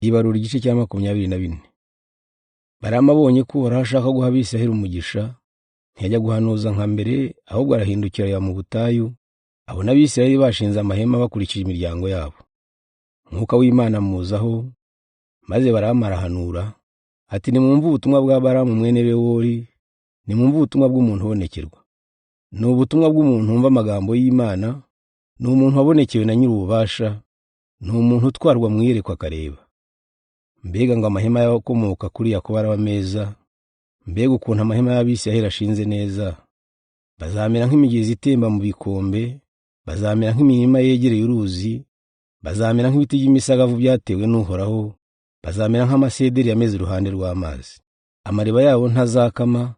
Ibarura igice cya 24. Balamu abonye ko Uhoraho ashaka guha Abisirayeli umugisha, ntiyajya guhanuza nka mbere, ahubwo arahindukira ajya mu butayu, abona Abisirayeli bashinze amahema bakurikije imiryango yabo. Umwuka w'Imana amuzaho, maze Balamu arahanura ati: nimwumve ubutumwa bwa Balamu mwene Bewori, nimwumve ubutumwa bw'umuntu ubonekerwa. Ni ubutumwa bw'umuntu wumva amagambo y'Imana, ni umuntu wabonekewe na Nyir'ububasha, ni umuntu utwarwa mu iyerekwa akareba. Mbega ngo amahema y'abakomoka kuri Yakobo araba meza, mbega ukuntu amahema y'Abisirayeli ashinze neza! Bazamera nk'imigezi itemba mu bikombe, bazamera nk'imirima yegereye uruzi, bazamera nk'ibiti by'imisagavu byatewe n'Uhoraho, bazamera nk'amasederi yameze iruhande rw'amazi. Amariba yabo ntazakama,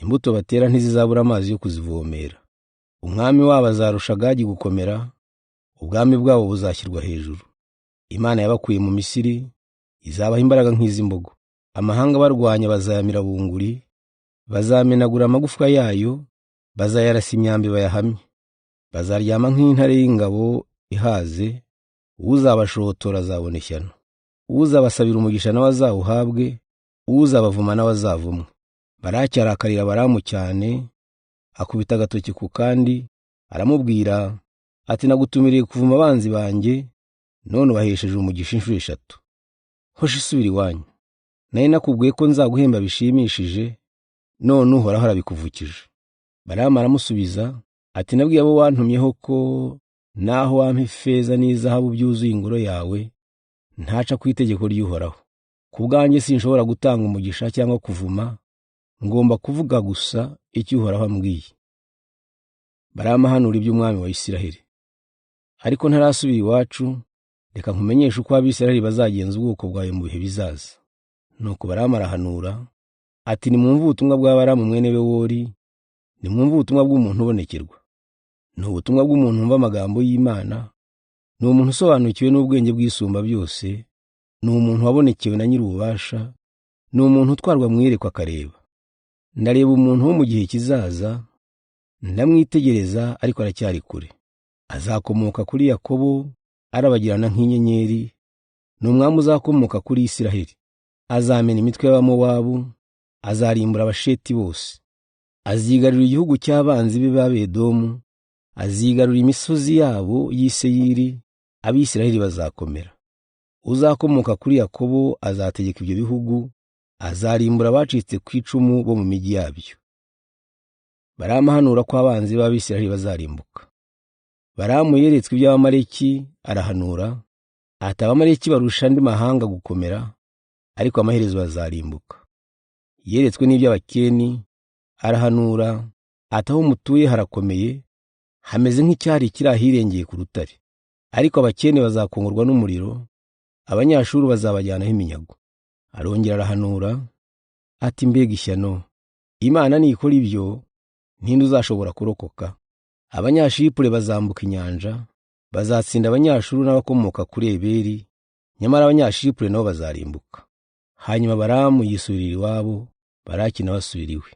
imbuto batera ntizizabura amazi yo kuzivomera. Umwami wabo azarusha Agagi gukomera, ubwami bwabo buzashyirwa hejuru. Imana yabakuye mu Misiri, izabaha imbaraga nk'iz'imbogo. Amahanga barwanya bazayamira bunguri, bazamenagura amagufwa yayo, bazayarasa imyambi bayahamye. Bazaryama nk'intare y'ingabo ihaze, uzabashotora azabona ishyano. Uzabasabira umugisha nawe azawuhabwe, uzabavuma nawe azavumwe. Balaki arakarira Balamu cyane, akubita agatoki ku kandi, aramubwira ati: nagutumiriye kuvuma abanzi banjye, none ubahesheje umugisha inshuro 3. Hoshi isubira iwanyu. Nari nakubwiye ko nzaguhemba bishimishije, none Uhoraho arabikuvukije. Balamu aramusubiza ati: nabwiye abo wantumyeho ko naho wampa ifeza n'izahabu byuzuye ingoro yawe, ntaca ku itegeko ry'Uhoraho. Ku bwanjye sinshobora gutanga umugisha cyangwa kuvuma, ngomba kuvuga gusa icyo Uhoraho ambwiye. Balamu ahanura iby'umwami wa Isiraheli. Ariko ntarasubira iwacu, reka nkumenyeshe uko Abisirayeli bazagenza ubwoko bwawe mu bihe bizaza. Nuko Balamu arahanura ati: nimwumve ubutumwa bwa Balamu mwene Bewori, nimwumve ubutumwa bw'umuntu ubonekerwa. Ni ubutumwa bw'umuntu wumva amagambo y'Imana, ni umuntu usobanukiwe n'ubwenge bw'isumba byose, ni umuntu wabonekewe na Nyir'ububasha, ni umuntu utwarwa mu iyerekwa akareba. Ndareba umuntu wo mu gihe kizaza, ndamwitegereza ariko aracyari kure. Azakomoka kuri Yakobo, arabagirana nk'inyenyeri, ni umwami uzakomoka kuri Isiraheli. Azamena imitwe y'Abamowabu, azarimbura Abasheti bose. Azigarurira igihugu cy'abanzi be b'Abedomu, azigarurira imisozi yabo y'i Seyiri, Abisiraheli bazakomera. Uzakomoka kuri Yakobo azategeka ibyo bihugu, azarimbura abacitse ku icumu bo mu migi yabyo. Balamu ahanura ko abanzi b'Abisiraheli bazarimbuka. Balamu yeretswe iby'Abamaleki arahanura ati: Abamaleki barusha andi mahanga gukomera, ariko amaherezo bazarimbuka. Yeretswe n'iby'Abakeni arahanura ati: aho mutuye harakomeye, hameze nk'icyari kiri ahirengeye ku rutare, ariko Abakeni bazakongorwa n'umuriro, Abanyashuru bazabajyanaho iminyago. Arongera arahanura ati: mbega ishyano! Imana nikora ibyo, ntinde uzashobora kurokoka? Abanyashipure bazambuka inyanja, bazatsinda Abanyashuru n'abakomoka kuri Eberi, nyamara Abanyashipure nabo bazarimbuka. Hanyuma Balamu yisubirira iwabo, Balaki nawe asubira iwe.